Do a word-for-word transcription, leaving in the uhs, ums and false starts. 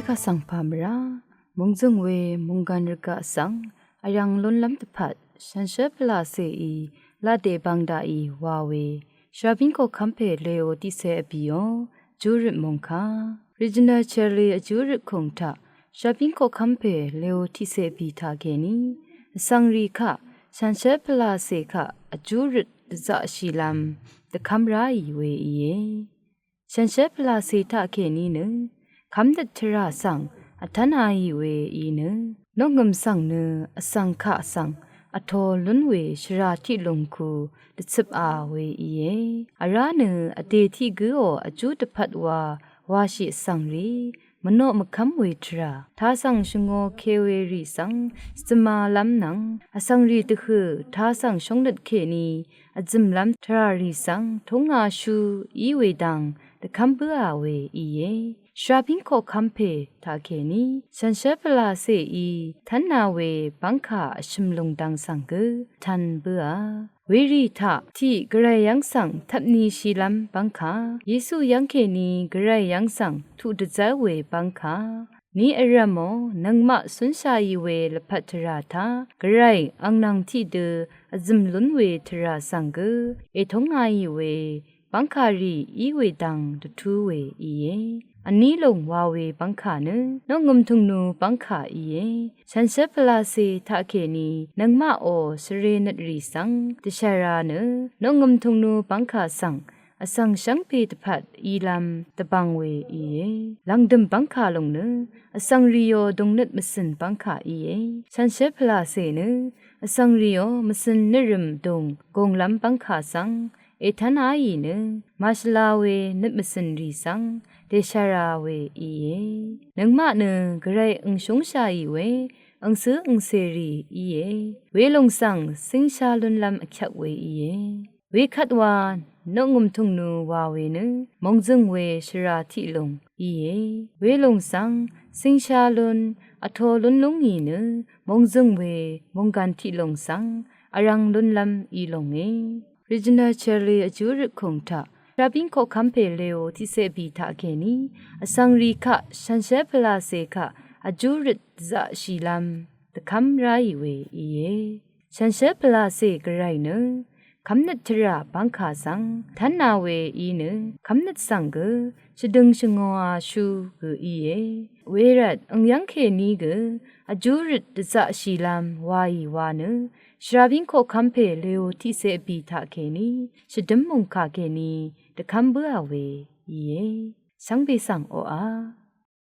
Kà svng pà mvrá mungzøng we munggan rvgaq svng vyv̀ng lúnlv́m dvpvt shànshér pvlacèí laqdè bang daqì wa we shvrabín koqkv́m pè Leo tiqcé vbìò júrøt mungkà Regional Charlie vjúrøt kùng taq shvrabín koqkv́m pè Leo tiqcé vbì taqkèní vsvng rì kaq shànshér pvlacè kaq vjúrøt dvzaqshìlv́m dvkv́m ráì we íe. Shànshér pvlacè taqkèní nø kv́mnøt tvrà svng vtv́naì we í nø noqngø̀m svng nø vsvng kaq svng vtō lún we shvrà tiqlùng ku dvcøpa we íe. Vrá nø vdè tiq gǿò vjú dvpvt wa washì vsvng rì mvnoq mvkv́m we tvrà taq svng shvngō ke we rì svng svdvmalv́m nvng vsvng rì dvhø̀ taq svng shóngnøt kèní vzø̀mlv́m tvrà rì svng tungashú í we dang dvkv́m bǿà we íe. Shvrabín koqkv́m pè taqkèní shànshér pvlacèí tv́nna we bv́ngkà vshø̀m lùng dang svng gø tv́n bǿà. Werì taq tiq gvray yv́ng svng tvpnishìlv́m bv́ngkà Yesu yv́ngkèní gvray yv́ng svng tuq dvzv́r we bv́ngkà ní vrv̀mò nøngmaq cúnshàì we lvpat tvrà taq gvray ang nvng tiqdø vzø̀m lún we tvrà svng gø ètungàì we bv́ngkà rì í we dang dvtú we íe. Vní lùng wa we bv́ngkà nø noqngø̀m tùngnu bv́ngkà íe. Shànshér pvlacè taqkèní nøngmaqò shvrenøt rì svng dvshàrà nø noqngø̀m tùngnu bv́ngkà svng vsvng shvngbe dvpvt ílv́m dvbvng we íe. Lv̀ngdø̀m bv́ngkà lùng nø vsvng rìò dùngnøt mvcø̀n bv́ngkà íe. Shànshér pvlacè nø vsvng rìò mvcø̀n nvrø̀m dùng gùnglv́m bv́ngkà svng ètv́náì nø màshvla we nøt mvcø̀n rì svng dèshàrà we íe. Nøngmaq nø gvray angshúngshàì we angcǿ angcèrì íe. Welùng svng cíngsha lúnlv́m vkyvp we íe. Wekvt wa noqngø̀m tùngnu wa we nø mòngzø̀ng we shvrà tiqlùng íe. Welùng svng cíngsha lún vtō lún lúngì nø mòngzø̀ng we mònggan tiqlùng svng vrv̀ng lúnlv́m í lùnge. Regional Charlie vjúrøt kùng taq shvrabín koqkv́m pè Leo tiqcé vbì taqkèní vsvng rì kaq shànshér pvlacè kaq vjúrøt dvzaqshìlv́m dvkv́m ráì we íe. Shànshér pvlacè gvray nø kv́mnøt tvrà bv́ngkà svng tv́nna we í nø kv́mnøt svng gø shvdøng shvngōashú gø íe. Wervt ang yv́ngkèní gø vjúrøt dvzaqshìlv́m waì wa nø shvrabín koqkv́m pè Leo tiqcé vbì taqkèní shvdǿm mùngkà kèní dvkv́m bǿà we íe. Shvngbe svng oqà